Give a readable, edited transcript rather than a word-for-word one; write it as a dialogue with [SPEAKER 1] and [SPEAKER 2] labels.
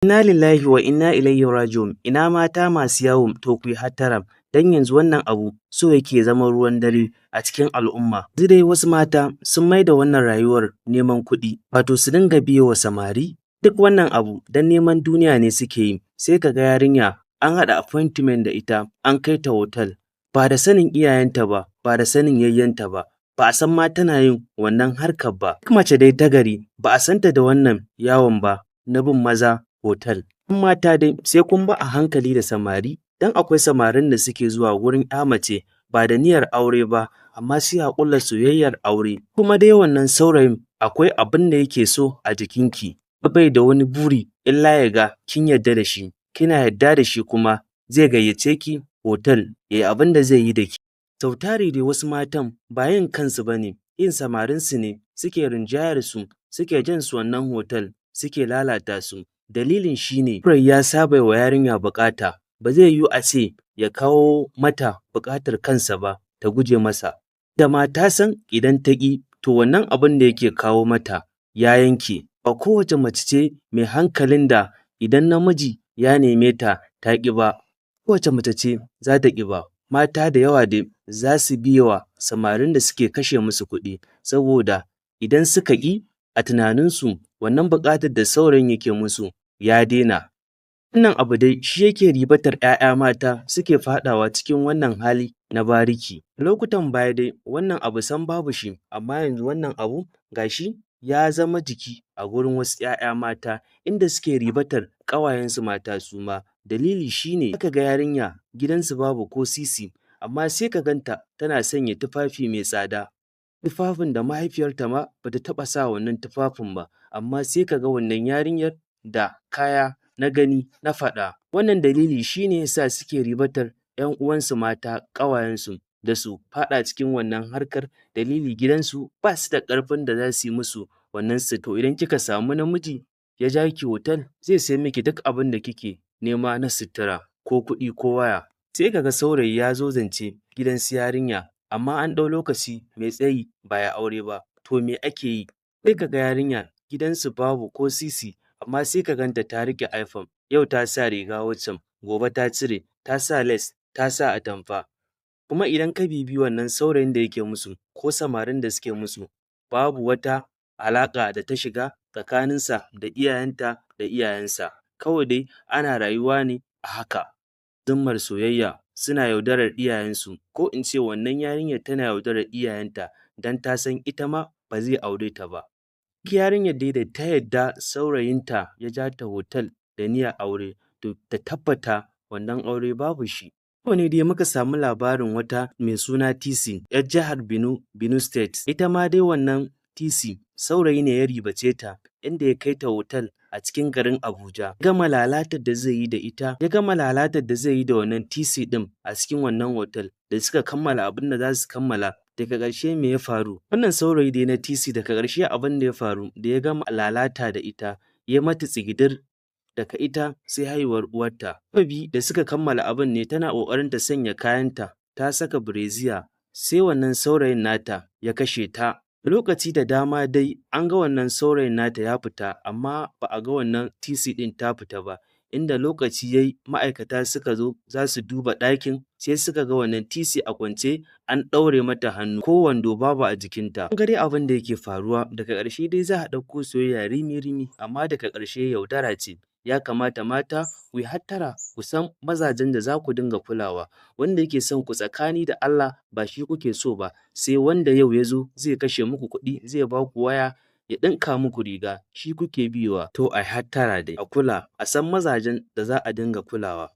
[SPEAKER 1] Inna lillahi wa inna ilaihi raji'un. Ina mata masu yawo, to ku yi hattara, don yanzu wannan abu so yake zama ruwan dare a cikin al'umma. Yanzu dai wasu mata sun maida wannan rayuwar neman kuɗi, wato su dinga biye wa samari. Duk wannan abu don neman duniya ne suke yi. Sai ka ga yarinya an haɗa appointment da ita, an kai ta hotel ba da sanin iyayenta ba, ba da sanin yayyenta ba, ba a san ma tana yin wannan harkar ba. Duk mace dai ta gari ba a santa da wannan yawon ba na bin maza hotel. ‘Yan mata dai sai kun bi a hankali da samari, don akwai samarin da suke zuwa wurin ‘ya mace ba da niyyar aure ba, amma sai a ƙulla soyayyar aure. Kuma dai wannan saurayin akwai abin da yake so a jikinki, bai da wani buri illa ya ga kin yarda da shi, kina yarda da shi kuma zai gayyace ki hotel ya yi abin da zai yi da ke. Sau tari dai wasu matan ba yin kansu ba ne, yin samarinsu ne suke rinjayar su, suke jan su wannan hotel, suke lalata su. Dalilin shi ne, saurayi ya saba wa yarinya buƙata, ba zai yiwu a ce ya kawo mata buƙatar kansa ba ta guje masa. Da ma ta san idan ta ƙi, to wannan abin da yake kawo mata ya yanke. Ba kowace mace ce mai hankalin da idan namiji ya neme ta ta ƙi ba, kowace mace ce za ta ƙi ba. Mata da yawa dai za su biye wa samarin da suke kashe musu kuɗi, saboda idan suka ƙi, a tunaninsu wannan buƙatar da saurayin yake musu ya daina. Wannan abu dai shi yake ribatar ‘ya'ya mata suke faɗawa cikin wannan hali na bariki. Lokutan baya dai wannan abu sam babu shi, amma yanzu wannan abu ga shi ya zama jiki a gurin wasu ‘ya'ya mata, inda suke ribatar ƙawayensu mata su ma. Dalili shi ne, za ka ga yarinya gidansu babu ko sisi, amma sai ka ganta tana sanya tufafi mai tsada. Tufafin da mahaifiyarta ma ba ta taɓa sa wannan tufafin ba, amma sai ka ga wannan yarinyar da kaya na gani na faɗa. Wannan dalili shi ne ya sa suke ribatar ‘yan uwansu mata, ƙawayensu, da su faɗa cikin wannan harkar. Dalili, gidansu ba su da ƙarfin da za su yi musu wannan. To idan kika samu namiji ya ja ki hotel, zai sai miki duk abin da kike nema na sutura ko kuɗi ko waya. Sai ka ga saurayi ya zo zance gidan su yarinya, amma an ɗau lokaci mai tsayi ba a yi aure ba, to me ake yi? Sai ka ga yarinya gidansu babu ko sisi, amma sai ka ganta ta riƙe iPhone, yau ta sa riga waccan, gobe ta cire, ta sa lace, ta sa atamfa. Kuma idan ka bibiyi wannan saurayin da yake musu ko samarin da suke musu, babu wata alaƙa da ta shiga tsakaninsa da iyayenta da iyayensa. Kawai dai ana rayuwa ne a haka. Zummar soyayya suna yaudarar iyayensu, ko in ce wannan yarinyar tana yaudarar iyayenta don ta san ita ma ba zai aure ta ba. Duk yarinyar dai da ta yarda saurayinta ya ja ta hotel da niyyar aure, to ta tabbata wannan aure babu shi. Yau ne dai muka samu labarin wata mai suna TC, 'yar jihar Benue, Benue State. Ita ma dai wannan TC saurayi ne ya ribace ta, inda ya kai ta hotel a cikin garin Abuja. Gama lalatar da zai yi da ita, ya gama lalatar da zai yi da wannan TC ɗin a cikin wannan hotel, da suka kammala abin da za su kammala. Daga ƙarshe me ya faru? Wannan saurayi dai na TC, daga ƙarshe abin da ya faru, da ya gama lalata da ita, ya mata tsigidir, daga ita sai haihuwar uwarta. Sababi da suka kammala abin ne, tana ƙoƙarin ta sanya kayanta, ta saka brazier, sai wannan saurayin nata ya kashe ta. Lokaci da dama dai an ga wannan saurayin nata ya fita, amma ba a ga wannan TC ɗin ta fita ba. Inda lokaci ya yi ma'aikata suka zo za su duba ɗakin, sai suka ga wannan TC a kwance, an ɗaure mata hannu, ko wando babu a jikinta. Kun ga dai abin da yake faruwa. Daga ƙarshe dai za a ɗauko soyayya rimi-rimi, amma daga ƙarshe yaudara ce. Ya kamata mata ku yi hattara, ku san mazajen da za ku dinga kulawa. Wanda yake son ku tsakani da Allah ba shi kuke so ba, sai wanda yau ya zo zai kashe muku kuɗi, zai ba ku waya, ya ɗinka muku riga, shi kuke biyewa. To ai hattara dai, a kula, a san mazajen da za a dinga kulawa.